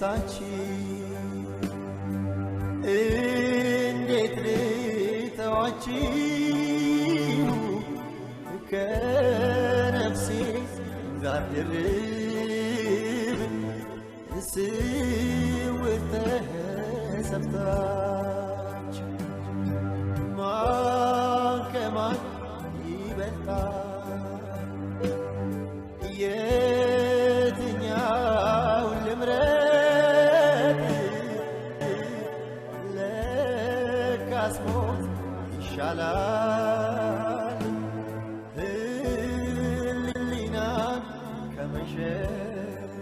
ሳንቺ እንዴት ልተዋችሁ ከነፍሴ ጋር ድርብ ስውር ተሰርታችሁ ማን ከማን ይበልጣል? የትኛውን ልምረጥ? ለካስ ሞት ይሻላል ህሊናን ከመሸጥ።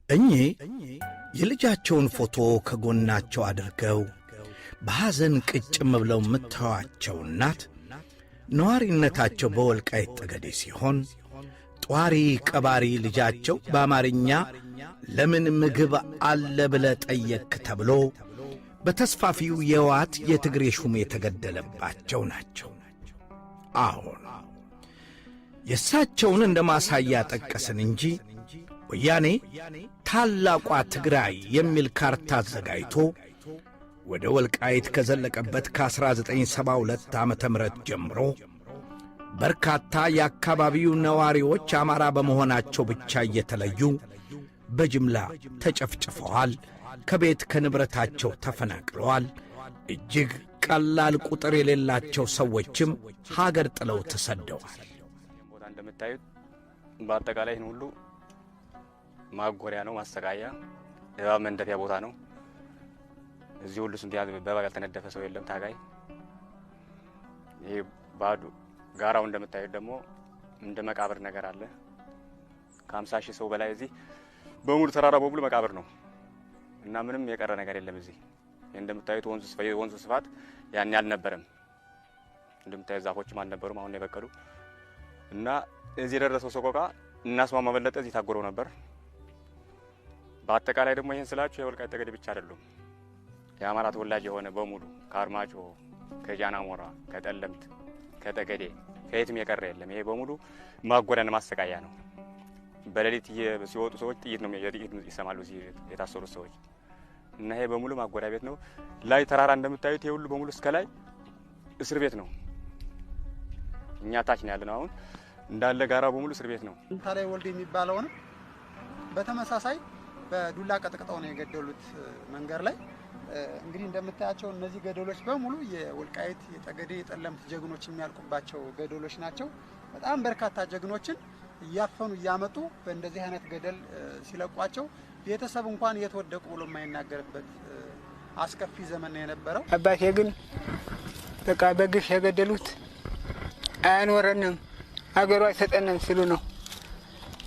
እኚህ የልጃቸውን ፎቶ ከጎናቸው አድርገው በሐዘን ቅጭም ብለው የምታዩአቸው እናት ነዋሪነታቸው በወልቃይት ጠገዴ ሲሆን ጧሪ ቀባሪ ልጃቸው በአማርኛ ለምን ምግብ አለ ብለ ጠየክ ተብሎ በተስፋፊው የዋት የትግሬ ሹም የተገደለባቸው ናቸው። አሁን የእሳቸውን እንደ ማሳያ ጠቀስን እንጂ ወያኔ ታላቋ ትግራይ የሚል ካርታ አዘጋጅቶ ወደ ወልቃይት ከዘለቀበት ከ1972 ዓመተ ምህረት ጀምሮ በርካታ የአካባቢው ነዋሪዎች አማራ በመሆናቸው ብቻ እየተለዩ በጅምላ ተጨፍጭፈዋል። ከቤት ከንብረታቸው ተፈናቅለዋል። እጅግ ቀላል ቁጥር የሌላቸው ሰዎችም ሀገር ጥለው ተሰደዋል። ቦታ እንደምታዩት በአጠቃላይ ይህን ሁሉ ማጎሪያ ነው፣ ማሰቃያ፣ እባብ መንደፊያ ቦታ ነው። እዚህ ሁሉ ስንት ያህል በእባብ ያልተነደፈ ሰው የለም። ታጋይ ይሄ ባዶ ጋራው እንደምታዩት ደግሞ እንደ መቃብር ነገር አለ። ከ50 ሺህ ሰው በላይ እዚህ በሙሉ ተራራ በሙሉ መቃብር ነው እና ምንም የቀረ ነገር የለም። እዚህ እንደምታዩት የወንዙ ስፋት ያን አልነበረም። እንደምታዩት ዛፎችም አልነበሩም፣ አሁን ነው የበቀሉ። እና እዚህ የደረሰው ሰቆቃ እናስማማ በለጠ እዚህ ታጎረው ነበር። በአጠቃላይ ደግሞ ይህን ስላችሁ የወልቃይት ጠገዴ ብቻ አይደሉም። የአማራ ተወላጅ የሆነ በሙሉ ከአርማጭሆ፣ ከጃናሞራ፣ ከጠለምት፣ ከጠገዴ ከየትም የቀረ የለም። ይሄ በሙሉ ማጎሪያና ማሰቃያ ነው። በሌሊት ሲወጡ ሰዎች ጥይት ነው የጥይት ድምጽ ይሰማሉ እዚህ የታሰሩት ሰዎች። እና ይሄ በሙሉ ማጎሪያ ቤት ነው። ላይ ተራራ እንደምታዩት ይሄ ሁሉ በሙሉ እስከ ላይ እስር ቤት ነው። እኛ ታች ነው ያለነው። አሁን እንዳለ ጋራ በሙሉ እስር ቤት ነው። ታላይ ወልድ የሚባለውንም በተመሳሳይ በዱላ ቀጥቅጠው ነው የገደሉት መንገድ ላይ። እንግዲህ እንደምታያቸው እነዚህ ገደሎች በሙሉ የወልቃይት፣ የጠገዴ፣ የጠለምት ጀግኖች የሚያልቁባቸው ገደሎች ናቸው። በጣም በርካታ ጀግኖችን እያፈኑ እያመጡ በእንደዚህ አይነት ገደል ሲለቋቸው ቤተሰብ እንኳን የት ወደቁ ብሎ የማይናገርበት አስከፊ ዘመን ነው የነበረው። አባቴ ግን በቃ በግፍ የገደሉት አያኖረንም፣ አገሩ አይሰጠንም ሲሉ ነው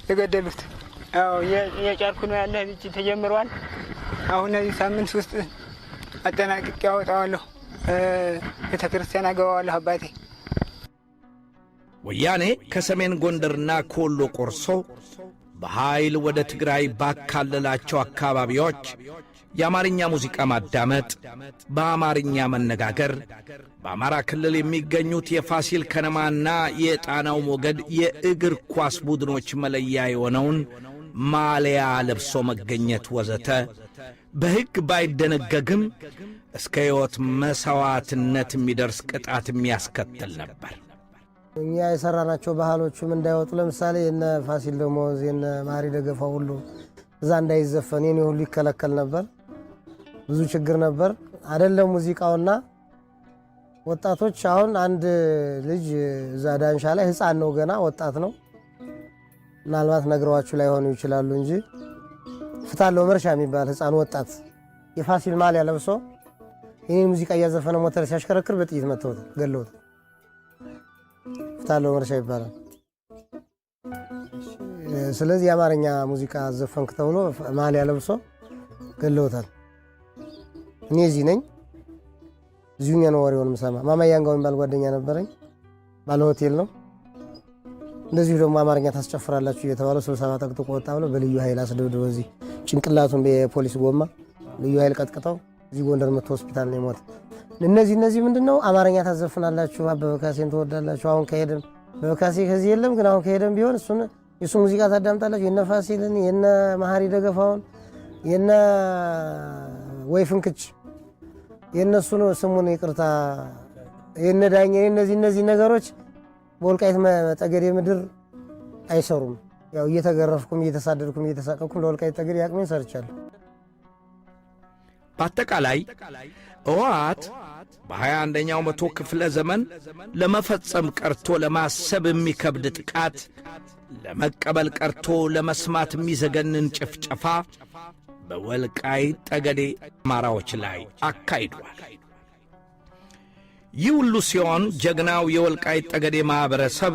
የገደሉት። አዎ እየጫርኩ ነው ያለ ልጅ ተጀምሯል። አሁን እዚህ ሳምንት ውስጥ አጠናቅቄ አወጣዋለሁ፣ ቤተ ክርስቲያን አገባዋለሁ አባቴ። ወያኔ ከሰሜን ጎንደርና ከወሎ ቆርሶ በኃይል ወደ ትግራይ ባካለላቸው አካባቢዎች የአማርኛ ሙዚቃ ማዳመጥ፣ በአማርኛ መነጋገር፣ በአማራ ክልል የሚገኙት የፋሲል ከነማና የጣናው ሞገድ የእግር ኳስ ቡድኖች መለያ የሆነውን ማሊያ ለብሶ መገኘት ወዘተ በሕግ ባይደነገግም እስከ ሕይወት መሥዋዕትነት የሚደርስ ቅጣት የሚያስከትል ነበር። እኛ የሰራናቸው ባህሎቹም እንዳይወጡ፣ ለምሳሌ የነ ፋሲል ደሞዝ፣ የነ ማሪ ደገፋ ሁሉ እዛ እንዳይዘፈን የኔ ሁሉ ይከለከል ነበር። ብዙ ችግር ነበር። አይደለም ሙዚቃውና ወጣቶች አሁን አንድ ልጅ እዛ ዳንሻ ላይ ሕፃን ነው፣ ገና ወጣት ነው። ምናልባት ነግረዋችሁ ላይሆኑ ይችላሉ እንጂ ፍታለው መርሻ የሚባል ሕፃን ወጣት የፋሲል ማሊያ ለብሶ የኔን ሙዚቃ እያዘፈነ ሞተር ሲያሽከረክር በጥይት መተውታል፣ ገለውታል። ፍታለው መርሻ ይባላል። ስለዚህ የአማርኛ ሙዚቃ ዘፈንክ ተብሎ ማሊያ ለብሶ ገለውታል። እኔ እዚህ ነኝ፣ እዚሁ ነው ወሬውን የምሰማ። ማማ ያንጋው የሚባል ጓደኛ ነበረኝ፣ ባለ ሆቴል ነው። እንደዚሁ ደግሞ አማርኛ ታስጨፍራላችሁ እየተባለው ስብሰባ ጠቅጥቆ ወጣ ብለው በልዩ ኃይል አስደብድበው እዚህ ጭንቅላቱን የፖሊስ ጎማ ልዩ ኃይል ቀጥቅጠው እዚህ ጎንደር መጥቶ ሆስፒታል ነው የሞተ። እነዚህ ምንድነው አማርኛ ታዘፍናላችሁ፣ አበበ ካሴን ትወዳላችሁ። አሁን ከሄደም አበበ ካሴ ከዚህ የለም፣ ግን አሁን ከሄደም ቢሆን እሱን የሱ ሙዚቃ ታዳምጣላችሁ። የነ ፋሲልን፣ የነ መሐሪ ደገፋውን፣ የነ ወይ ፍንክች የነሱን ስሙን ይቅርታ የነ ዳኘ እነዚህ ነገሮች በወልቃይት ጠገዴ ምድር አይሰሩም። ያው እየተገረፍኩም እየተሳደድኩም እየተሳቀቅኩም ለወልቃይት ጠገዴ አቅሜን ሰርቻለሁ። በአጠቃላይ ሕወሓት በ21ኛው መቶ ክፍለ ዘመን ለመፈጸም ቀርቶ ለማሰብ የሚከብድ ጥቃት፣ ለመቀበል ቀርቶ ለመስማት የሚዘገንን ጭፍጨፋ በወልቃይት ጠገዴ አማራዎች ላይ አካሂዷል። ይህ ሁሉ ሲሆን ጀግናው የወልቃይት ጠገዴ ማኅበረሰብ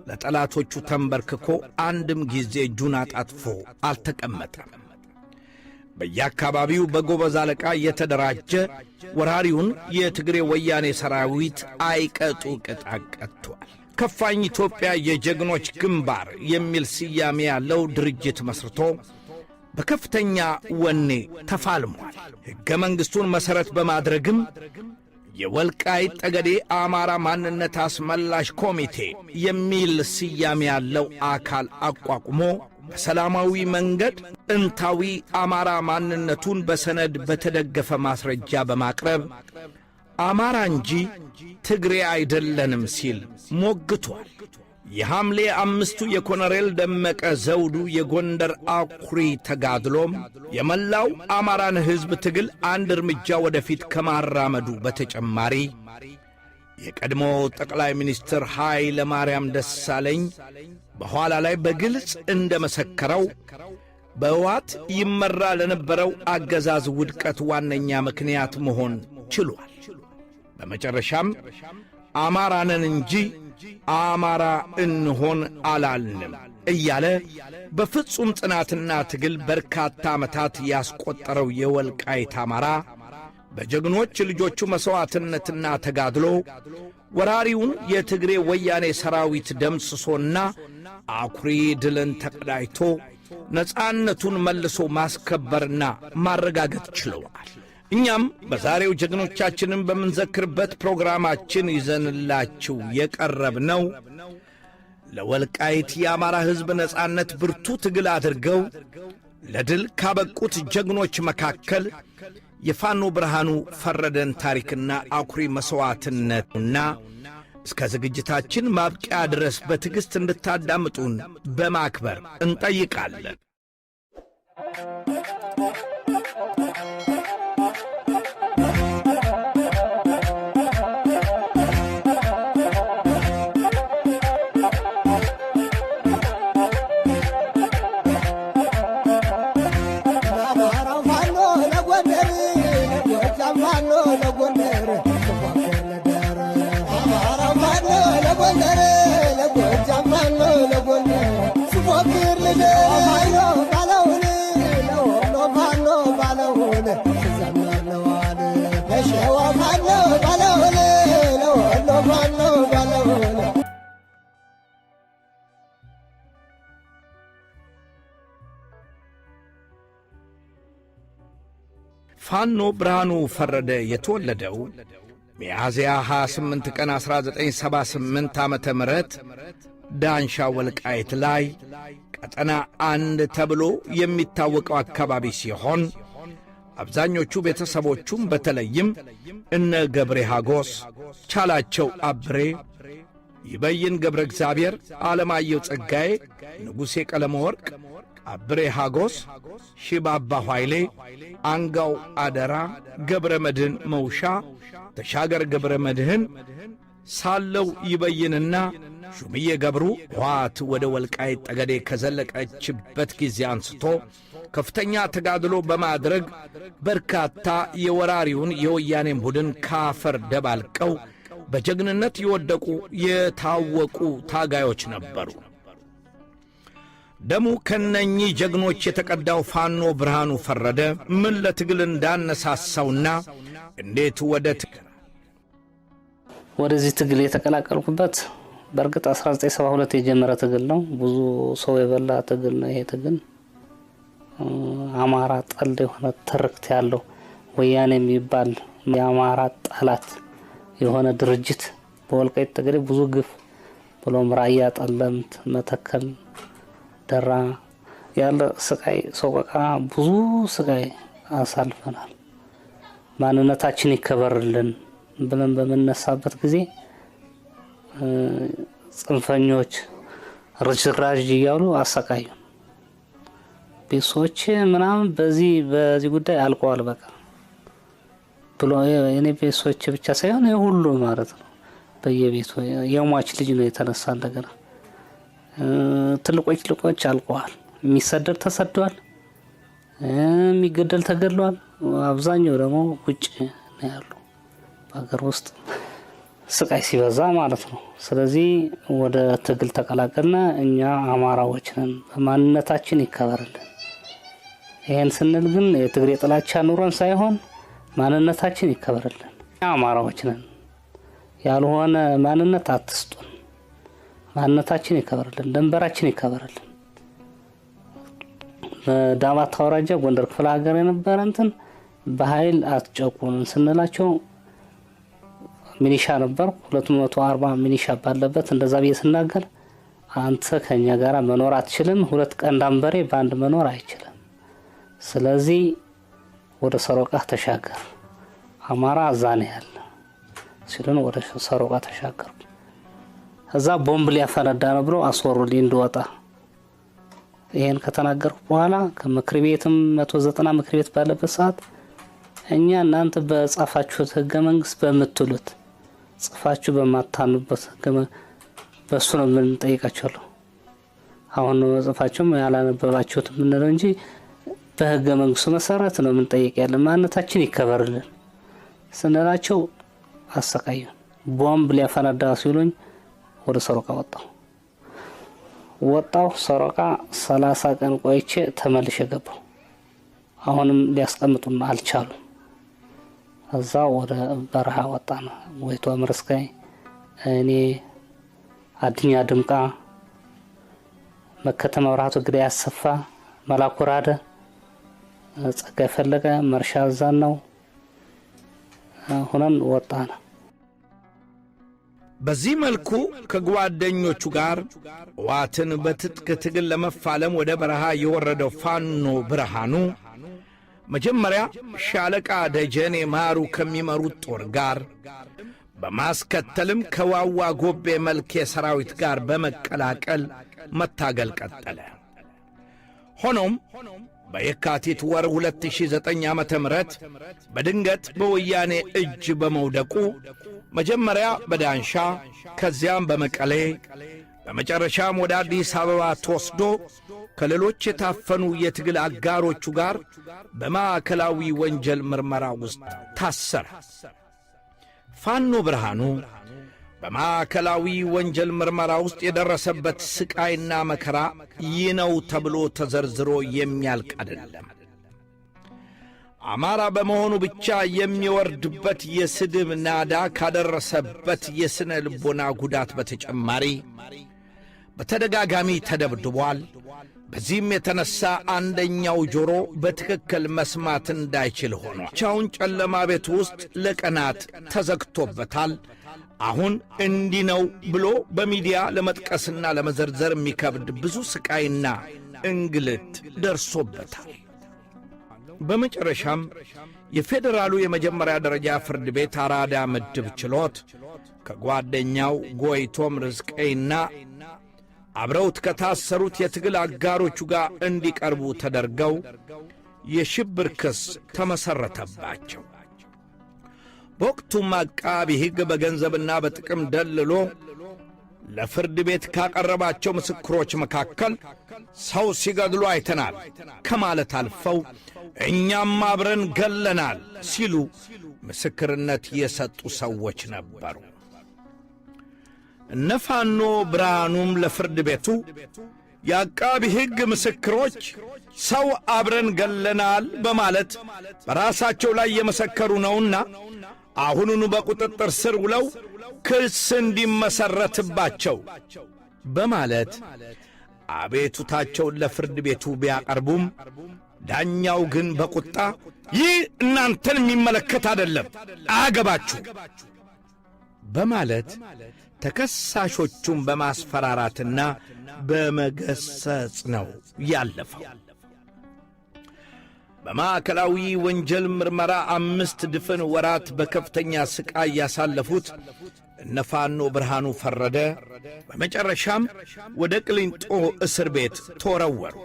ለጠላቶቹ ተንበርክኮ አንድም ጊዜ እጁን አጣጥፎ አልተቀመጠም። በየአካባቢው በጎበዝ አለቃ እየተደራጀ ወራሪውን የትግሬ ወያኔ ሰራዊት አይቀጡ ቅጣት ቀጥቷል። ከፋኝ ኢትዮጵያ የጀግኖች ግንባር የሚል ስያሜ ያለው ድርጅት መስርቶ በከፍተኛ ወኔ ተፋልሟል። ሕገ መንግሥቱን መሠረት በማድረግም የወልቃይት ጠገዴ አማራ ማንነት አስመላሽ ኮሚቴ የሚል ስያሜ ያለው አካል አቋቁሞ በሰላማዊ መንገድ ጥንታዊ አማራ ማንነቱን በሰነድ በተደገፈ ማስረጃ በማቅረብ አማራ እንጂ ትግሬ አይደለንም ሲል ሞግቷል። የሐምሌ 5ቱ የኮሎኔል ደመቀ ዘውዱ የጎንደር አኩሪ ተጋድሎም የመላው አማራን ሕዝብ ትግል አንድ እርምጃ ወደፊት ከማራመዱ በተጨማሪ የቀድሞ ጠቅላይ ሚኒስትር ኃይለ ማርያም ደሳለኝ በኋላ ላይ በግልጽ እንደመሰከረው በሕወሓት ይመራ ለነበረው አገዛዝ ውድቀት ዋነኛ ምክንያት መሆን ችሏል። በመጨረሻም አማራነን እንጂ አማራ እንሆን አላልንም እያለ በፍጹም ጽናትና ትግል በርካታ ዓመታት ያስቆጠረው የወልቃይት አማራ በጀግኖች ልጆቹ መሥዋዕትነትና ተጋድሎ ወራሪውን የትግሬ ወያኔ ሰራዊት ደምስሶና አኩሪ ድልን ተቀዳጅቶ ነፃነቱን መልሶ ማስከበርና ማረጋገጥ ችለዋል። እኛም በዛሬው ጀግኖቻችንን በምንዘክርበት ፕሮግራማችን ይዘንላችሁ የቀረብነው ለወልቃይት የአማራ ሕዝብ ነጻነት ብርቱ ትግል አድርገው ለድል ካበቁት ጀግኖች መካከል የፋኖ ብርሃኑ ፈረደን ታሪክና አኩሪ መሥዋዕትነትና እስከ ዝግጅታችን ማብቂያ ድረስ በትዕግሥት እንድታዳምጡን በማክበር እንጠይቃለን። ለአማራው ፋኖ ለጎንደር፣ ለጎጃም ፋኖ ለጎንደር፣ ስፎክር ልደር። አማራው ፋኖ ለጎንደር፣ ለጎጃም ፋኖ ለጎንደር፣ ስፎክር ልደር። ፋኖ ባለውን፣ ለወሎ ፋኖ ባለውን፣ ስዘምር ልዋል። ለሸዋ ፋኖ ባለውን፣ ለወሎ ፋኖ ባለውን። ፋኖ ብርሃኑ ፈረደ የተወለደው ሚያዝያ 28 ቀን 1978 ዓመተ ምህረት ዳንሻ ወልቃይት ላይ ቀጠና 1 ተብሎ የሚታወቀው አካባቢ ሲሆን አብዛኞቹ ቤተሰቦቹም በተለይም እነ ገብሬ ሃጎስ፣ ቻላቸው አብሬ፣ ይበይን ገብረ እግዚአብሔር፣ ዓለማየሁ ጸጋዬ፣ ንጉሴ ቀለመወርቅ፣ አብሬ ሃጎስ፣ ሺባባ ኃይሌ፣ አንጋው አደራ፣ ገብረ መድህን መውሻ፣ ተሻገር ገብረ መድህን፣ ሳለው ይበይንና ሹምዬ ገብሩ ሕወሓት ወደ ወልቃይት ጠገዴ ከዘለቀችበት ጊዜ አንስቶ ከፍተኛ ተጋድሎ በማድረግ በርካታ የወራሪውን የወያኔን ቡድን ካፈር ደባልቀው በጀግንነት የወደቁ የታወቁ ታጋዮች ነበሩ። ደሙ ከነኚህ ጀግኖች የተቀዳው ፋኖ ብርሃኑ ፈረደ ምን ለትግል እንዳነሳሳውና እንዴት ወደ ወደዚህ ትግል የተቀላቀልኩበት በእርግጥ 1972 የጀመረ ትግል ነው። ብዙ ሰው የበላ ትግል ነው ይሄ ትግል። አማራ ጠል የሆነ ትርክት ያለው ወያኔ የሚባል የአማራ ጠላት የሆነ ድርጅት በወልቃይት ጠገዴ ብዙ ግፍ ብሎም ራያ፣ ጠለምት፣ መተከል፣ ደራ ያለ ስቃይ ሰቆቃ ብዙ ስቃይ አሳልፈናል። ማንነታችን ይከበርልን ብለን በምነሳበት ጊዜ ጽንፈኞች ርጅራጅ እያሉ አሰቃዩ። ቤተሰቦቼ ምናምን በዚህ ጉዳይ አልቀዋል። በቃ ብሎ የኔ ቤተሰቦቼ ብቻ ሳይሆን የሁሉ ማለት ነው። በየቤቱ የሟች ልጅ ነው የተነሳ። እንደገና ትልቆች ትልቆች አልቀዋል። የሚሰደድ ተሰደዋል፣ የሚገደል ተገድሏል። አብዛኛው ደግሞ ውጭ ነው ያሉ፣ በሀገር ውስጥ ስቃይ ሲበዛ ማለት ነው። ስለዚህ ወደ ትግል ተቀላቀልና እኛ አማራዎች ነን፣ በማንነታችን ይከበርልን። ይህን ስንል ግን የትግሬ ጥላቻ ኑሮን ሳይሆን ማንነታችን ይከበርልን። እኛ አማራዎች ነን፣ ያልሆነ ማንነት አትስጡን። ማንነታችን ይከበርልን፣ ድንበራችን ይከበርልን። በዳባት አውራጃ ጎንደር ክፍለ ሀገር የነበረ እንትን በኃይል አትጨቁን ስንላቸው ሚሊሻ ነበር፣ 240 ሚሊሻ ባለበት እንደዛ ብዬ ስናገር አንተ ከኛ ጋር መኖር አትችልም፣ ሁለት ቀንዳም በሬ በአንድ መኖር አይችልም። ስለዚህ ወደ ሰሮቃ ተሻገር፣ አማራ እዛ ነው ያለ ሲሉን ወደ ሰሮቃ ተሻገርኩ። እዛ ቦምብ ሊያፈነዳ ነው ብሎ አስወሩልኝ እንድወጣ። ይሄን ከተናገርኩ በኋላ ከምክር ቤትም 190 ምክር ቤት ባለበት ሰዓት እኛ እናንተ በጻፋችሁት ህገ መንግስት በምትሉት ጽፋችሁ በማታኑበት በሱ ነው የምንጠይቃቸው። አሁን ነው ጽፋችሁም ያላነበባችሁት የምንለው እንጂ በህገ መንግስቱ መሰረት ነው የምንጠይቅ ያለ፣ ማንነታችን ይከበርልን ስንላቸው አሰቃዩን። ቦምብ ሊያፈነዳ ሲሉኝ ወደ ሰሮቃ ወጣሁ። ወጣሁ ሰሮቃ 30 ቀን ቆይቼ ተመልሼ ገባሁ። አሁንም ሊያስቀምጡን አልቻሉም። እዛ ወደ በረሃ ወጣን። ወይቶ ምርስካይ፣ እኔ፣ አድኛ ድምቃ፣ መከተ መብራቱ፣ ግዳይ አሰፋ፣ መላኩ ራደ፣ ጸጋይ ፈለቀ፣ መርሻ ዛናው ሆነን ወጣን። በዚህ መልኩ ከጓደኞቹ ጋር ሕወሓትን በትጥቅ ትግል ለመፋለም ወደ በረሃ የወረደው ፋኖ ብርሃኑ መጀመሪያ ሻለቃ ደጀኔ ማሩ ከሚመሩት ጦር ጋር በማስከተልም ከዋዋ ጎቤ መልኬ ሰራዊት ጋር በመቀላቀል መታገል ቀጠለ። ሆኖም በየካቲት ወር 2009 ዓመተ ምህረት በድንገት በወያኔ እጅ በመውደቁ መጀመሪያ በዳንሻ፣ ከዚያም በመቀሌ፣ በመጨረሻም ወደ አዲስ አበባ ተወስዶ ከሌሎች የታፈኑ የትግል አጋሮቹ ጋር በማዕከላዊ ወንጀል ምርመራ ውስጥ ታሰረ። ፋኖ ብርሃኑ በማዕከላዊ ወንጀል ምርመራ ውስጥ የደረሰበት ስቃይና መከራ ይህ ነው ተብሎ ተዘርዝሮ የሚያልቅ አይደለም። አማራ በመሆኑ ብቻ የሚወርድበት የስድብ ናዳ ካደረሰበት የሥነ ልቦና ጉዳት በተጨማሪ በተደጋጋሚ ተደብድቧል። በዚህም የተነሣ አንደኛው ጆሮ በትክክል መስማት እንዳይችል ሆኗል። ብቻውን ጨለማ ቤት ውስጥ ለቀናት ተዘግቶበታል። አሁን እንዲህ ነው ብሎ በሚዲያ ለመጥቀስና ለመዘርዘር የሚከብድ ብዙ ስቃይና እንግልት ደርሶበታል። በመጨረሻም የፌዴራሉ የመጀመሪያ ደረጃ ፍርድ ቤት አራዳ ምድብ ችሎት ከጓደኛው ጎይቶም ርዝቀይና አብረውት ከታሰሩት የትግል አጋሮቹ ጋር እንዲቀርቡ ተደርገው የሽብር ክስ ተመሠረተባቸው። በወቅቱም አቃቢ ሕግ በገንዘብና በጥቅም ደልሎ ለፍርድ ቤት ካቀረባቸው ምስክሮች መካከል ሰው ሲገድሉ አይተናል ከማለት አልፈው እኛም አብረን ገለናል ሲሉ ምስክርነት የሰጡ ሰዎች ነበሩ። እነ ፋኖ ብርሃኑም ለፍርድ ቤቱ የአቃቢ ሕግ ምስክሮች ሰው አብረን ገለናል በማለት በራሳቸው ላይ የመሰከሩ ነውና አሁኑኑ በቁጥጥር ስር ውለው ክስ እንዲመሠረትባቸው በማለት አቤቱታቸውን ለፍርድ ቤቱ ቢያቀርቡም ዳኛው ግን በቁጣ ይህ እናንተን የሚመለከት አይደለም፣ አያገባችሁ በማለት ተከሳሾቹን በማስፈራራትና በመገሰጽ ነው ያለፈው። በማዕከላዊ ወንጀል ምርመራ 5 ድፍን ወራት በከፍተኛ ስቃይ ያሳለፉት እነ ፋኖ ብርሃኑ ፈረደ በመጨረሻም ወደ ቅሊንጦ እስር ቤት ተወረወሩ።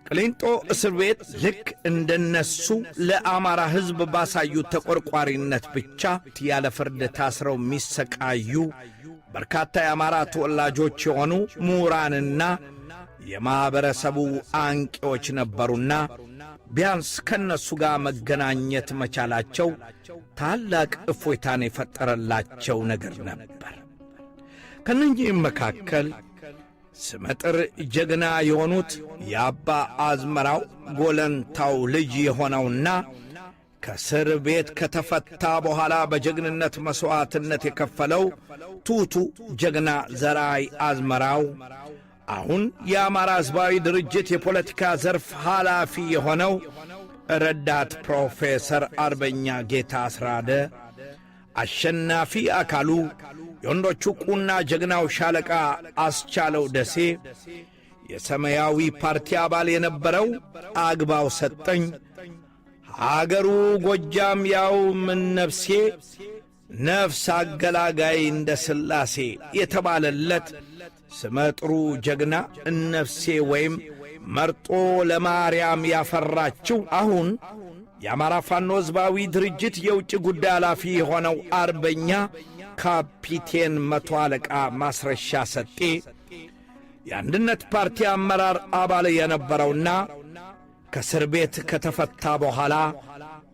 ቅሊንጦ እስር ቤት ልክ እንደነሱ ለአማራ ሕዝብ ባሳዩት ተቆርቋሪነት ብቻ ያለ ፍርድ ታስረው የሚሰቃዩ በርካታ የአማራ ተወላጆች የሆኑ ምሁራንና የማኅበረሰቡ አንቂዎች ነበሩና ቢያንስ ከነሱ ጋር መገናኘት መቻላቸው ታላቅ እፎይታን የፈጠረላቸው ነገር ነበር። ከእነኚህም መካከል ስመጥር ጀግና የሆኑት የአባ አዝመራው ጎለንታው ልጅ የሆነውና ከእስር ቤት ከተፈታ በኋላ በጀግንነት መሥዋዕትነት የከፈለው ቱቱ ጀግና ዘራይ አዝመራው፣ አሁን የአማራ ሕዝባዊ ድርጅት የፖለቲካ ዘርፍ ኃላፊ የሆነው ረዳት ፕሮፌሰር አርበኛ ጌታ አስራደ፣ አሸናፊ አካሉ፣ የወንዶቹ ቁና ጀግናው ሻለቃ አስቻለው ደሴ፣ የሰማያዊ ፓርቲ አባል የነበረው አግባው ሰጠኝ፣ አገሩ ጎጃም ያው ምን ነፍሴ ነፍስ አገላጋይ እንደ ሥላሴ የተባለለት ስመጥሩ ጀግና እነፍሴ ወይም መርጦ ለማርያም ያፈራችው አሁን የአማራ ፋኖ ሕዝባዊ ድርጅት የውጭ ጉዳይ ኃላፊ የሆነው አርበኛ ካፒቴን መቶ አለቃ ማስረሻ ሰጤ፣ የአንድነት ፓርቲ አመራር አባል የነበረውና ከእስር ቤት ከተፈታ በኋላ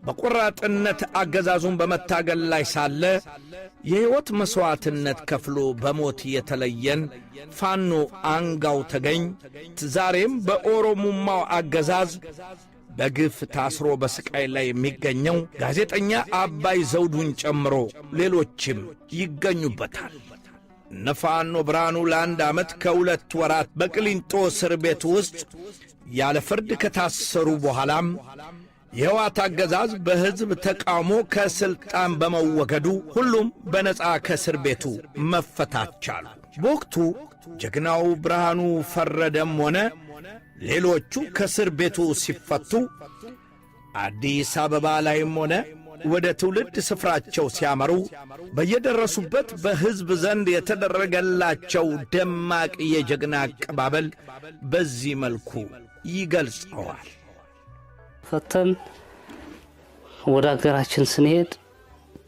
በቆራጥነት አገዛዙን በመታገል ላይ ሳለ የሕይወት መሥዋዕትነት ከፍሎ በሞት የተለየን ፋኖ አንጋው ተገኝ፣ ዛሬም በኦሮሙማው አገዛዝ በግፍ ታስሮ በስቃይ ላይ የሚገኘው ጋዜጠኛ አባይ ዘውዱን ጨምሮ ሌሎችም ይገኙበታል። እነ ፋኖ ብርሃኑ ለ1 ዓመት ከ2 ወራት በቅሊንጦ እስር ቤት ውስጥ ያለ ፍርድ ከታሰሩ በኋላም የህወሓት አገዛዝ በሕዝብ ተቃውሞ ከሥልጣን በመወገዱ ሁሉም በነጻ ከእስር ቤቱ መፈታት ቻሉ። በወቅቱ ጀግናው ብርሃኑ ፈረደም ሆነ ሌሎቹ ከእስር ቤቱ ሲፈቱ አዲስ አበባ ላይም ሆነ ወደ ትውልድ ስፍራቸው ሲያመሩ በየደረሱበት በሕዝብ ዘንድ የተደረገላቸው ደማቅ የጀግና አቀባበል በዚህ መልኩ ይገልጸዋል። ፈተን ወደ ሀገራችን ስንሄድ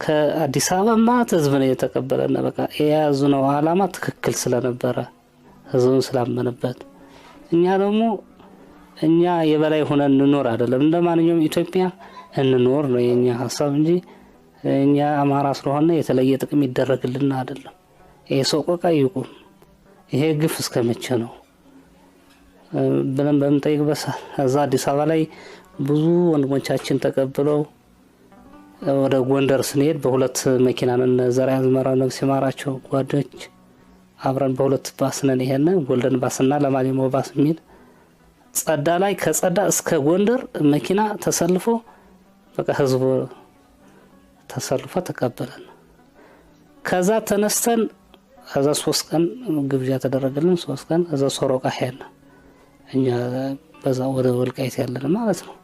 ከአዲስ አበባ ማት ህዝብ ነው የተቀበለና በቃ የያዝነው ዓላማ ትክክል ስለነበረ ህዝቡን ስላመነበት እኛ ደግሞ እኛ የበላይ ሆነን እንኖር አይደለም፣ እንደማንኛውም ኢትዮጵያ እንኖር ነው የኛ ሐሳብ እንጂ እኛ አማራ ስለሆነ የተለየ ጥቅም ይደረግልና አይደለም። ይሄ ሰቆቃ ይቁም፣ ይሄ ግፍ እስከመቼ ነው ብለን በምንጠይቅበት ሰዓት እዛ አዲስ አበባ ላይ ብዙ ወንድሞቻችን ተቀብለው ወደ ጎንደር ስንሄድ በሁለት መኪና ነን። ዘርአይ አዝመራው ነፍስ ይማራቸው ጓዶች አብረን በሁለት ባስ ነን። ይሄን ጎልደን ባስና ለማሊሞ ባስ የሚል ጸዳ ላይ ከጸዳ እስከ ጎንደር መኪና ተሰልፎ በቃ ህዝቡ ተሰልፎ ተቀበለን። ከዛ ተነስተን ከዛ 3 ቀን ግብዣ ተደረገልን። 3 ቀን ከዛ ሶሮቃ ሄድን። እኛ በዛ ወደ ወልቃይት ያለን ማለት ነው።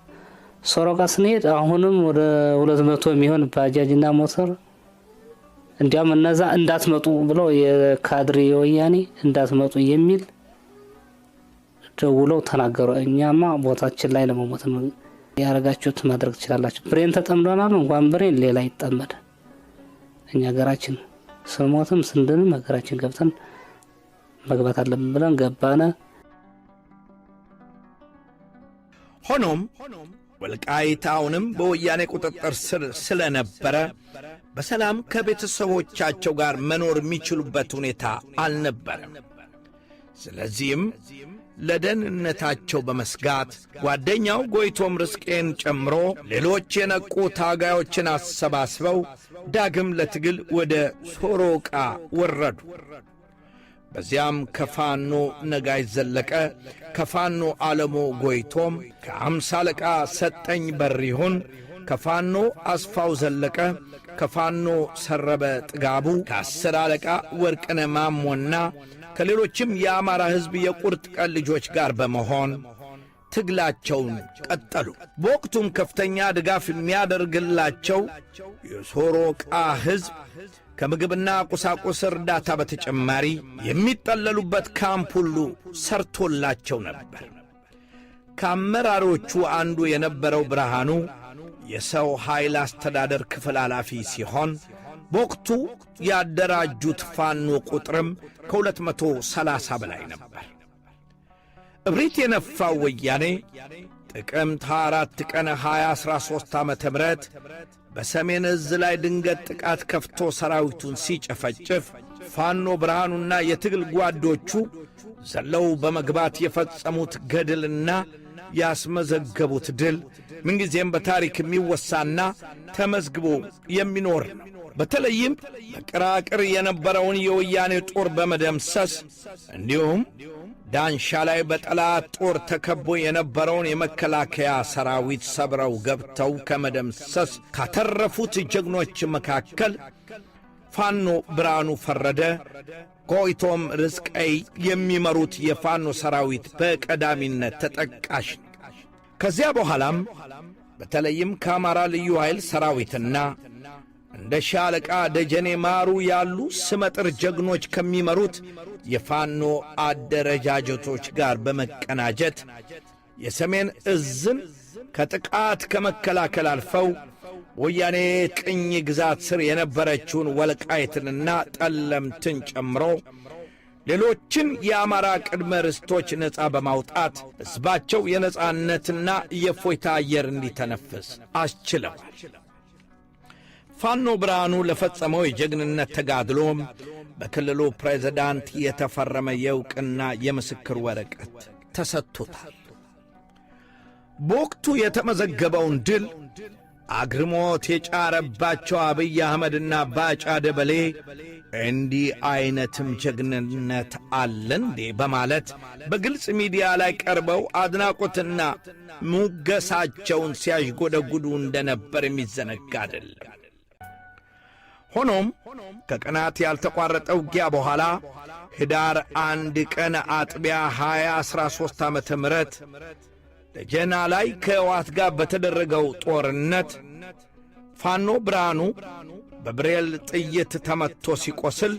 ሶሮቃ ስንሄድ አሁንም ወደ 200 የሚሆን ባጃጅና ሞተር እንዲያም እነዛ እንዳትመጡ ብለው የካድሬ ወያኔ እንዳትመጡ የሚል ደውለው ተናገሩ። እኛማ ቦታችን ላይ ለመሞት ነው፣ ያረጋችሁት ማድረግ ትችላላችሁ። ብሬን ተጠምዶናል፣ እንኳን ብሬን ሌላ ይጠመድ። እኛ ሀገራችን ስንሞትም ስንድንም ሀገራችን ገብተን መግባት አለብን ብለን ገባነ። ሆኖም ወልቃይት አሁንም በወያኔ ቁጥጥር ስር ስለነበረ በሰላም ከቤተሰቦቻቸው ጋር መኖር የሚችሉበት ሁኔታ አልነበረም። ስለዚህም ለደህንነታቸው በመስጋት ጓደኛው ጎይቶም ርስቄን ጨምሮ ሌሎች የነቁ ታጋዮችን አሰባስበው ዳግም ለትግል ወደ ሶሮቃ ወረዱ። በዚያም ከፋኖ ነጋይ ዘለቀ፣ ከፋኖ አለሞ ጎይቶም፣ ከአምሳ አለቃ ሰጠኝ በሪሁን፣ ከፋኖ አስፋው ዘለቀ፣ ከፋኖ ሰረበ ጥጋቡ፣ ከአስር አለቃ ወርቅነ ማሞና ከሌሎችም የአማራ ሕዝብ የቁርጥ ቀን ልጆች ጋር በመሆን ትግላቸውን ቀጠሉ። በወቅቱም ከፍተኛ ድጋፍ የሚያደርግላቸው የሶሮቃ ሕዝብ ከምግብና ቁሳቁስ እርዳታ በተጨማሪ የሚጠለሉበት ካምፕ ሁሉ ሰርቶላቸው ነበር። ከአመራሮቹ አንዱ የነበረው ብርሃኑ የሰው ኃይል አስተዳደር ክፍል ኃላፊ ሲሆን በወቅቱ ያደራጁት ፋኖ ቁጥርም ከ230 በላይ ነበር። እብሪት የነፋው ወያኔ ጥቅምት 24 ቀን 2013 ዓ.ም በሰሜን ዕዝ ላይ ድንገት ጥቃት ከፍቶ ሰራዊቱን ሲጨፈጭፍ ፋኖ ብርሃኑና የትግል ጓዶቹ ዘለው በመግባት የፈጸሙት ገድልና ያስመዘገቡት ድል ምንጊዜም በታሪክ የሚወሳና ተመዝግቦ የሚኖር ነው። በተለይም በቅራቅር የነበረውን የወያኔ ጦር በመደምሰስ እንዲሁም ዳንሻ ላይ በጠላት ጦር ተከቦ የነበረውን የመከላከያ ሰራዊት ሰብረው ገብተው ከመደምሰስ ካተረፉት ጀግኖች መካከል ፋኖ ብርሃኑ ፈረደ፣ ጎይቶም ርዝቀይ የሚመሩት የፋኖ ሰራዊት በቀዳሚነት ተጠቃሽ ነው። ከዚያ በኋላም በተለይም ከአማራ ልዩ ኃይል ሰራዊትና እንደ ሻለቃ ደጀኔ ማሩ ያሉ ስመጥር ጀግኖች ከሚመሩት የፋኖ አደረጃጀቶች ጋር በመቀናጀት የሰሜን እዝን ከጥቃት ከመከላከል አልፈው ወያኔ ቅኝ ግዛት ስር የነበረችውን ወልቃይትንና ጠለምትን ጨምሮ ሌሎችን የአማራ ቅድመ ርስቶች ነፃ በማውጣት ሕዝባቸው የነጻነትና የእፎይታ አየር እንዲተነፍስ አስችለዋል። ፋኖ ብርሃኑ ለፈጸመው የጀግንነት ተጋድሎም በክልሉ ፕሬዝዳንት የተፈረመ የዕውቅና የምስክር ወረቀት ተሰጥቶታል። በወቅቱ የተመዘገበውን ድል አግርሞት የጫረባቸው አብይ አህመድና ባጫ ደበሌ እንዲህ ዐይነትም ጀግንነት አለ እንዴ በማለት በግልጽ ሚዲያ ላይ ቀርበው አድናቆትና ሙገሳቸውን ሲያዥጎደጉዱ እንደነበር የሚዘነጋ አይደለም። ሆኖም ከቀናት ያልተቋረጠ ውጊያ በኋላ ኅዳር 1 ቀን አጥቢያ 2013 ዓ.ም ደጀና ላይ ከህወሓት ጋር በተደረገው ጦርነት ፋኖ ብርሃኑ በብሬል ጥይት ተመትቶ ሲቆስል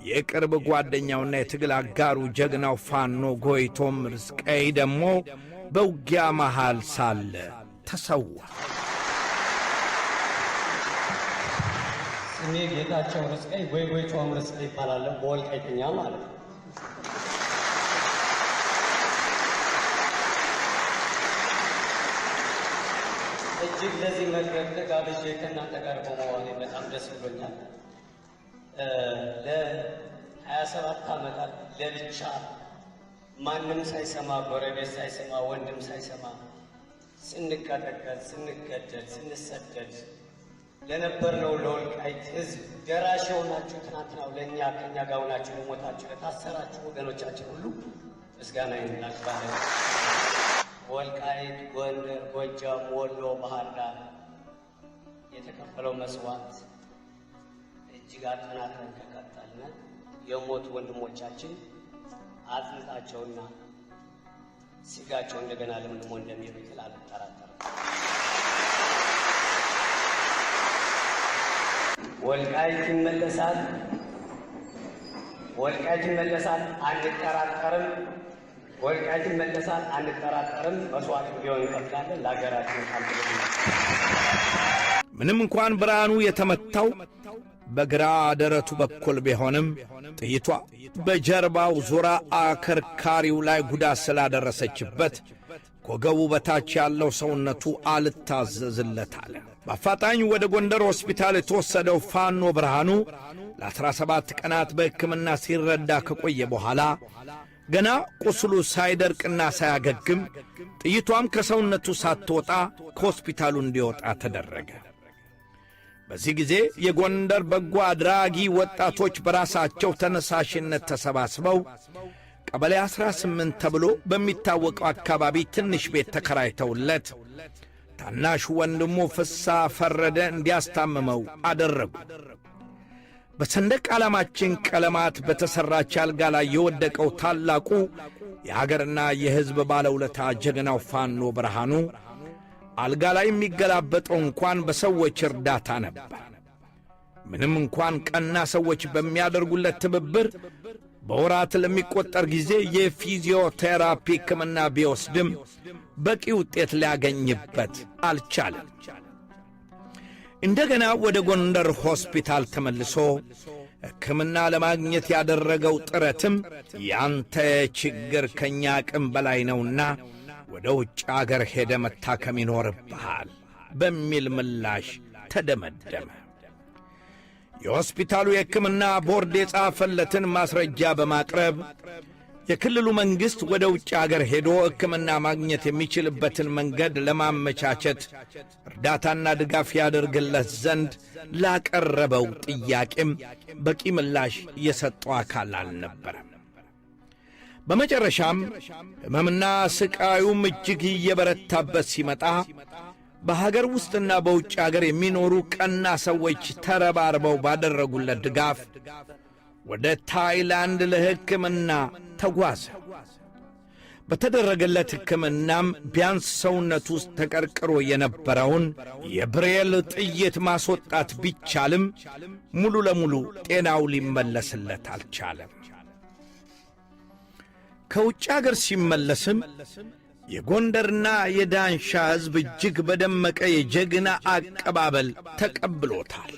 የቅርብ ጓደኛውና የትግል አጋሩ ጀግናው ፋኖ ጎይቶም ርዝቀይ ደግሞ በውጊያ መሃል ሳለ ተሰዋ። ስሜ ጌታቸው ርዝቀይ ወይ ጎይቶም ርዝቀይ ይባላል። በወልቃይትኛ ማለት ነው። እጅግ ለዚህ መድረክ ተጋብዤ ከእናንተ ጋር በመሆኔ በጣም ደስ ብሎኛል። ለ27 ዓመታት ለብቻ ማንም ሳይሰማ፣ ጎረቤት ሳይሰማ፣ ወንድም ሳይሰማ ስንቀጠቀጥ፣ ስንገደል፣ ስንሰደድ ለነበርነው ለወልቃይት ሕዝብ ደራሽ የሆናችሁ ትናንትናው ለእኛ ከእኛ ጋር ሆናችሁ ለሞታችሁ ለታሰራችሁ ወገኖቻችን ሁሉ ምስጋና እናቀርባለን። ወልቃይት፣ ጎንደር፣ ጎጃም፣ ወሎ፣ ባህር ዳር የተከፈለው መስዋዕት እጅግ አጠናክረን ከቀጠልን የሞቱ ወንድሞቻችን አጥንታቸውና ስጋቸው እንደገና ለምልሞ እንደሚበቅል አልጠራጠርም። ወልቃይት ይመለሳል። ወልቃይት ይመለሳል፣ አንጠራጠርም። ወልቃይት ይመለሳል፣ አንጠራጠርም። መስዋዕት ቢሆን እንከፍላለን ለሀገራችን ቃል። ምንም እንኳን ብርሃኑ የተመታው በግራ ደረቱ በኩል ቢሆንም ጥይቷ በጀርባው ዙራ አከርካሪው ላይ ጉዳት ስላደረሰችበት ከወገቡ በታች ያለው ሰውነቱ አልታዘዝለት አለ። በአፋጣኝ ወደ ጎንደር ሆስፒታል የተወሰደው ፋኖ ብርሃኑ ለ17 ቀናት በሕክምና ሲረዳ ከቆየ በኋላ ገና ቁስሉ ሳይደርቅና ሳያገግም ጥይቷም ከሰውነቱ ሳትወጣ ከሆስፒታሉ እንዲወጣ ተደረገ። በዚህ ጊዜ የጎንደር በጎ አድራጊ ወጣቶች በራሳቸው ተነሳሽነት ተሰባስበው ቀበሌ 18 ተብሎ በሚታወቀው አካባቢ ትንሽ ቤት ተከራይተውለት ታናሹ ወንድሙ ፍሳ ፈረደ እንዲያስታምመው አደረጉ። በሰንደቅ ዓላማችን ቀለማት በተሠራች አልጋ ላይ የወደቀው ታላቁ የአገርና የሕዝብ ባለውለታ ጀግናው ፋኖ ብርሃኑ አልጋ ላይ የሚገላበጠው እንኳን በሰዎች እርዳታ ነበር። ምንም እንኳን ቀና ሰዎች በሚያደርጉለት ትብብር በወራት ለሚቆጠር ጊዜ የፊዚዮቴራፒ ሕክምና ቢወስድም በቂ ውጤት ሊያገኝበት አልቻለም። እንደገና ወደ ጎንደር ሆስፒታል ተመልሶ ሕክምና ለማግኘት ያደረገው ጥረትም ያንተ ችግር ከእኛ አቅም በላይ ነውና ወደ ውጭ አገር ሄደ መታከም ይኖርብሃል በሚል ምላሽ ተደመደመ። የሆስፒታሉ የሕክምና ቦርድ የጻፈለትን ማስረጃ በማቅረብ የክልሉ መንግሥት ወደ ውጭ አገር ሄዶ ሕክምና ማግኘት የሚችልበትን መንገድ ለማመቻቸት እርዳታና ድጋፍ ያደርግለት ዘንድ ላቀረበው ጥያቄም በቂ ምላሽ የሰጠው አካል አልነበረም። በመጨረሻም ሕመምና ስቃዩም እጅግ እየበረታበት ሲመጣ በሀገር ውስጥና በውጭ አገር የሚኖሩ ቀና ሰዎች ተረባርበው ባደረጉለት ድጋፍ ወደ ታይላንድ ለሕክምና ተጓዘ። በተደረገለት ሕክምናም ቢያንስ ሰውነቱ ውስጥ ተቀርቅሮ የነበረውን የብሬል ጥይት ማስወጣት ቢቻልም ሙሉ ለሙሉ ጤናው ሊመለስለት አልቻለም። ከውጭ አገር ሲመለስም የጎንደርና የዳንሻ ሕዝብ እጅግ በደመቀ የጀግና አቀባበል ተቀብሎታል።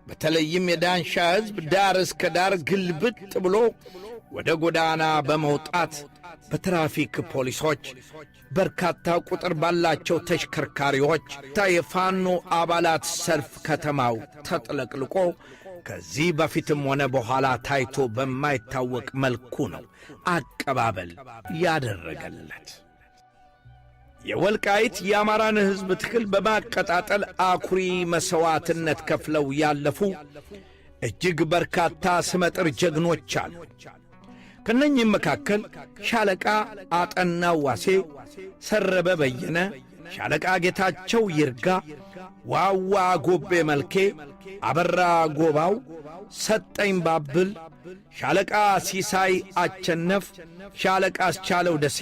በተለይም የዳንሻ ሕዝብ ዳር እስከ ዳር ግልብጥ ብሎ ወደ ጎዳና በመውጣት በትራፊክ ፖሊሶች፣ በርካታ ቁጥር ባላቸው ተሽከርካሪዎች የፋኖ አባላት ሰልፍ ከተማው ተጥለቅልቆ ከዚህ በፊትም ሆነ በኋላ ታይቶ በማይታወቅ መልኩ ነው አቀባበል ያደረገለት። የወልቃይት የአማራን ሕዝብ ትግል በማቀጣጠል አኩሪ መሥዋዕትነት ከፍለው ያለፉ እጅግ በርካታ ስመጥር ጀግኖች አሉ። ከእነኚህም መካከል ሻለቃ አጠናው ዋሴ፣ ሰረበ በየነ፣ ሻለቃ ጌታቸው ይርጋ፣ ዋዋ ጎቤ መልኬ፣ አበራ ጎባው፣ ሰጠኝ ባብል፣ ሻለቃ ሲሳይ አቸነፍ፣ ሻለቃ አስቻለው ደሴ፣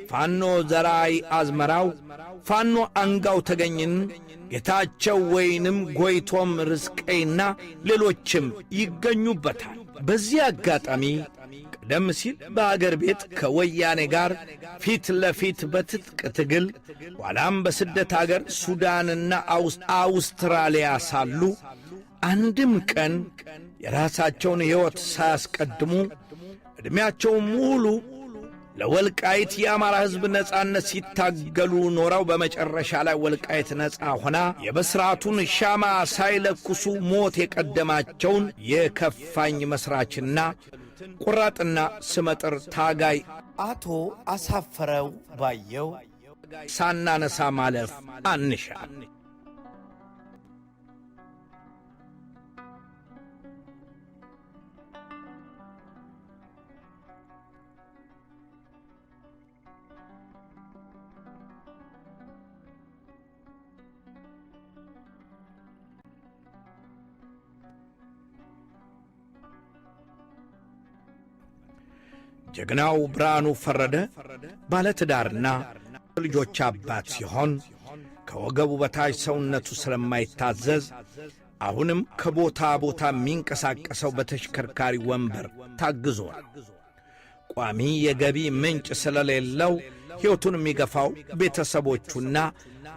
ፋኖ ዘራይ አዝመራው፣ ፋኖ አንጋው ተገኝን፣ ጌታቸው ወይንም ጎይቶም ርዝቀይና ሌሎችም ይገኙበታል። በዚህ አጋጣሚ ቀደም ሲል በአገር ቤት ከወያኔ ጋር ፊት ለፊት በትጥቅ ትግል ኋላም በስደት አገር ሱዳንና አውስትራሊያ ሳሉ አንድም ቀን የራሳቸውን ሕይወት ሳያስቀድሙ ዕድሜያቸውን ሙሉ ለወልቃይት የአማራ ሕዝብ ነጻነት ሲታገሉ ኖረው በመጨረሻ ላይ ወልቃይት ነጻ ሆና የበስራቱን ሻማ ሳይለኩሱ ሞት የቀደማቸውን የከፋኝ መሥራችና ቆራጥና ስመጥር ታጋይ አቶ አሳፈረው ባየው ሳናነሳ ማለፍ አንሻ። ጀግናው ብርሃኑ ፈረደ ባለትዳርና ልጆች አባት ሲሆን ከወገቡ በታች ሰውነቱ ስለማይታዘዝ አሁንም ከቦታ ቦታ የሚንቀሳቀሰው በተሽከርካሪ ወንበር ታግዞ ነው። ቋሚ የገቢ ምንጭ ስለሌለው ሕይወቱን የሚገፋው ቤተሰቦቹና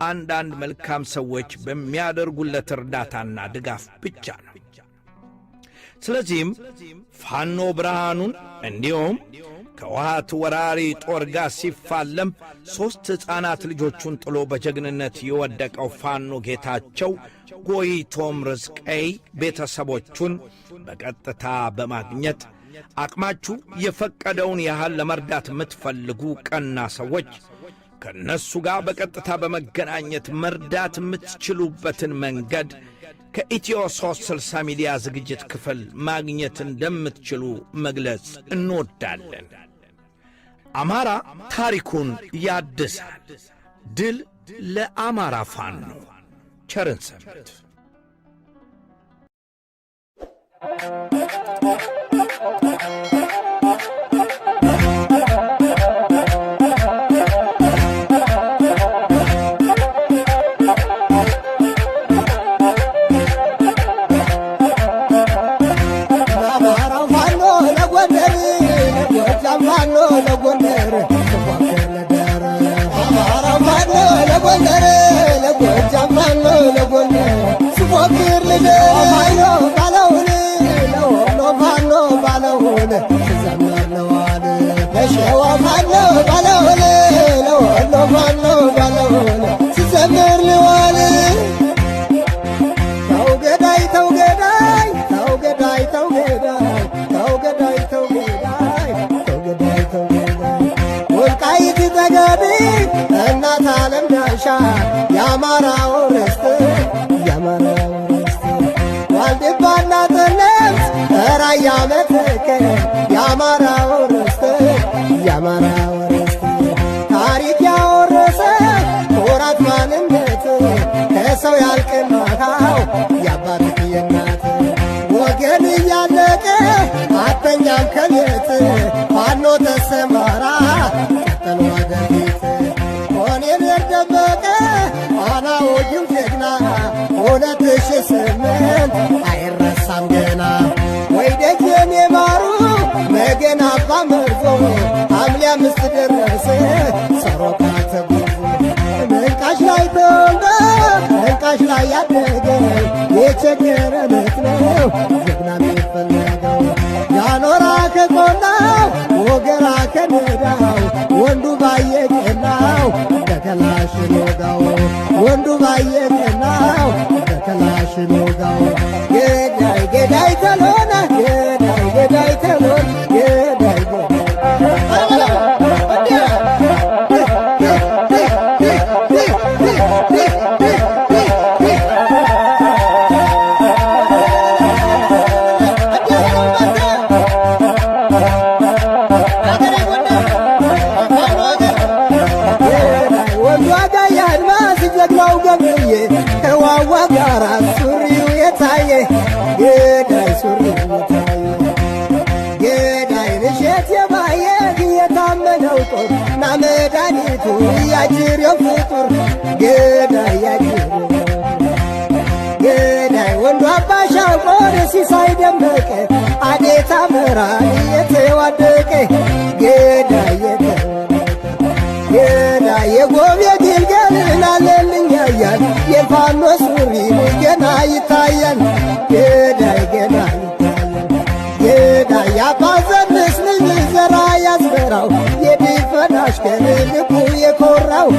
አንዳንድ መልካም ሰዎች በሚያደርጉለት እርዳታና ድጋፍ ብቻ ነው። ስለዚህም ፋኖ ብርሃኑን እንዲሁም ከውሃት ወራሪ ጦር ጋር ሲፋለም 3 ሕፃናት ልጆቹን ጥሎ በጀግንነት የወደቀው ፋኖ ጌታቸው ጎይቶም ርዝቀይ ቤተሰቦቹን በቀጥታ በማግኘት አቅማችሁ የፈቀደውን ያህል ለመርዳት የምትፈልጉ ቀና ሰዎች ከእነሱ ጋር በቀጥታ በመገናኘት መርዳት የምትችሉበትን መንገድ ከኢትዮ 360 ሚዲያ ዝግጅት ክፍል ማግኘት እንደምትችሉ መግለጽ እንወዳለን። አማራ ታሪኩን ያድሳል። ድል ለአማራ ፋኖ! ቸር እንሰንብት። ለአማራው ፋኖ ለጎንደር፣ ለጎጃም ፋኖ ለጎንደር፣ ስፎክር ልደር። አማራው ፋኖ ለጎንደር፣ ለጎጃም ፋኖ ለጎንደር፣ ስፎክር ልደር። ፋኖ ባለውን፣ ለወሎ ፋኖ ባለውን፣ ስዘምር ልዋል። ለሸዋ ፋኖ ባለውን፣ ለወሎ ፋኖ ባለውን፣ ስዘምር ልዋል። ተው ገዳይ፣ ተው ገዳይ፣ ተው ገዳይ፣ ተው ገዳይ፣ ተው ገዳይ፣ ተው ገዳይ፣ ተው ገዳይ፣ ተው ገዳይ። ወልቃይት ጠገዴ እናት ዓለም ዳንሻ፣ የአማራው ርስት፣ የአማራው ርስት። ዋልድባና ጠለምት፣ ራያ መተከል፣ የአማራው ርስት፣ የአማራው ርስት። ታሪክ ያወረሰ ኩራት ማንነት፣ ከሰው ያልቀማኸው የአባትህ የእናት። ወገን እያለቀ አተኛም ከቤት፣ ፋኖ ተሰማራ ቀጠል ወደፊት። ኮሎኔል ደመቀ ፋና ወጊው ጀግና፣ 2008 አይረሳም ገና። ወይ ደጀኔ ማሩ መገን አባ መርዞ፣ ሐምሌ 5 ደረሰ ሰሮቃ ተጉዞ። መንቃሽ ላይ ተወልዶ መንቃሽ ላይ ያደገ፣ የቸገረ ለት ነው ጀግና የሚፈለገው። ያኖራ ከቆላው ወገራ ከሜዳው፣ ወንዱ ባየቀናው በከላሽን ወጋው፣ ወንዱ ባየቀናው በከላሽን ወጋው። ገዳይ ገዳይ ተሎነ፣ ገዳይ ገዳይ ተሎን፣ ገዳይ ወንዱ አጋይ አድማስ ጀግናው ገብርዬ፣ ከዋዋ ጋራ ሱሪው የታየ፣ ገዳይ ሱሪው የታየ። ገዳይ ንሸት የባየ የታመነው ጦር ና መድኃኒቱ ያጅሬው ፍጡር፣ ገዳይ ያጅሬው። ገዳይ ወንዱ አባ ሻንቆር ሲሳይ ደመቀ፣ አዴታ መራን የተዋደቀ፣ ገዳይ የተዋደቀ። ገዳይ የጎብ የግልገል ናለልኝ ያያል፣ የፋኖ ሱሪ ገና ይታያል፣ ገዳይ ገና ይታያል። ገዳይ ያባዘንስ ልጅ ዘራ ያዝበራው፣ የዲፈናሽ ገን ልቡ የኮራው፣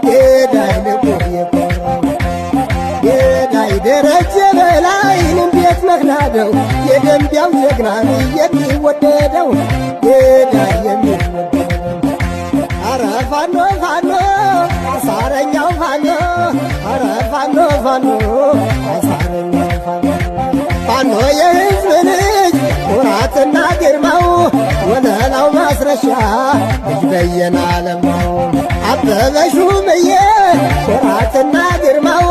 ገዳይ ልቡ የኮራው። ገዳይ ደረጀ በላይን እንዴት መክናደው፣ የደንቢያው ጀግናን የሚወደደው፣ ገዳይ የሚወደደው። አረ ፋኖ ፋኖ አሳረኛው ፋኖ፣ አረ ፋኖ ፋኖ አሳረኛው ፋኖ። ፋኖ የህዝብ ልጅ ኩራትና ግርማው፣ ወለላው ማስረሻ ልጅ በየነ አለማው፣ አበበ ሹምዬ ኩራትና ግርማው፣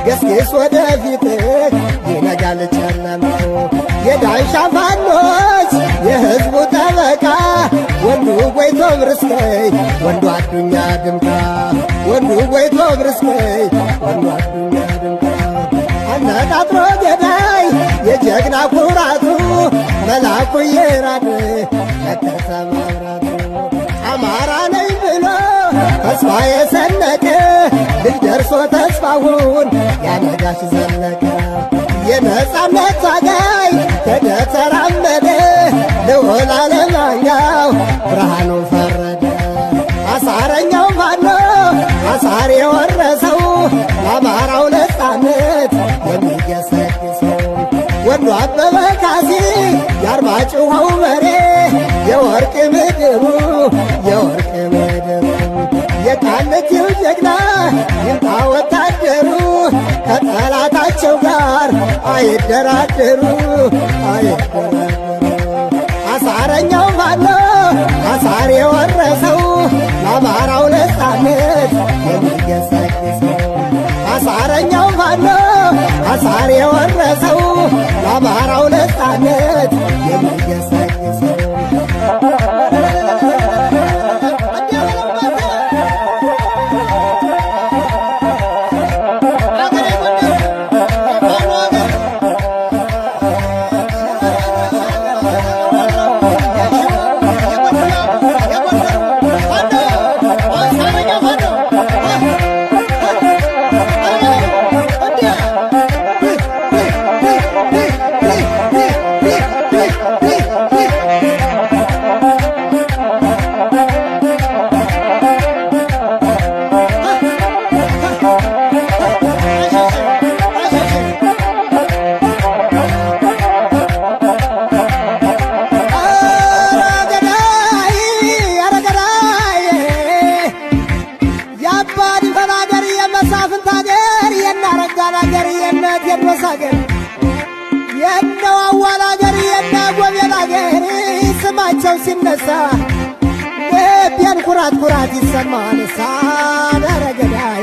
ገስግስ ወደፊት ይነጋል ጨለማው። የዳንሻ ፋኖች የህዝቡ ጠበቃ፣ ወንዱ ጎይቶም ርስከይ፣ ወንዱ አዱኛ ድምቃ፣ ወንዱ ጎይቶም ርስከይ፣ ወንዱ አዱኛ ድምቃ። አነጣጥሮ ገዳይ የጀግና ኩራቱ፣ መላኩ የራድ ለከተማ መብራቱ። አማራ ነኝ ብሎ ተስፋ የሰነቀ ልጅ ደርሶ ተስፋውን ያነጋሽ ዘለቀ። የነጻነት ታጋይ ተደተራመደ፣ ልዑል አለማኛው ብርሃኑ ፈረደ። አሳረኛው ፋኖ አሳር የወረሰው፣ ለአማራው ነጻነት የሚገሰግሰው። ወንዱ አበበ ካሴ የአርማጭሆው በሬ፣ የወርቅ ምድሩ፣ የወርቅ ምድሩ። የቃልቻ ይምጣ ወታደሩ ከጠላታቸው ጋር አይደራደሩ አይደራደሩ። አሳረኛው ማነው አሳር የወረሰው ለአማራው ነፃነት የሚገሰግሰው? አሳረኛው ማነው አሳር የወረሰው ለአማራው ነፃነት የሚገሰግሰው? የአባ ዲንፈን አገር፣ የመሳፍንት አገር፣ የናረጋን አገር፣ የነ ቴዎድሮስ አገር፣ የነዋዋል አገር፣ የነ ጎቤል አገር ስማቸው ሲነሳ ልቤን ኩራት ኩራት ይሰማል። ሳን ኧረ ገዳይ።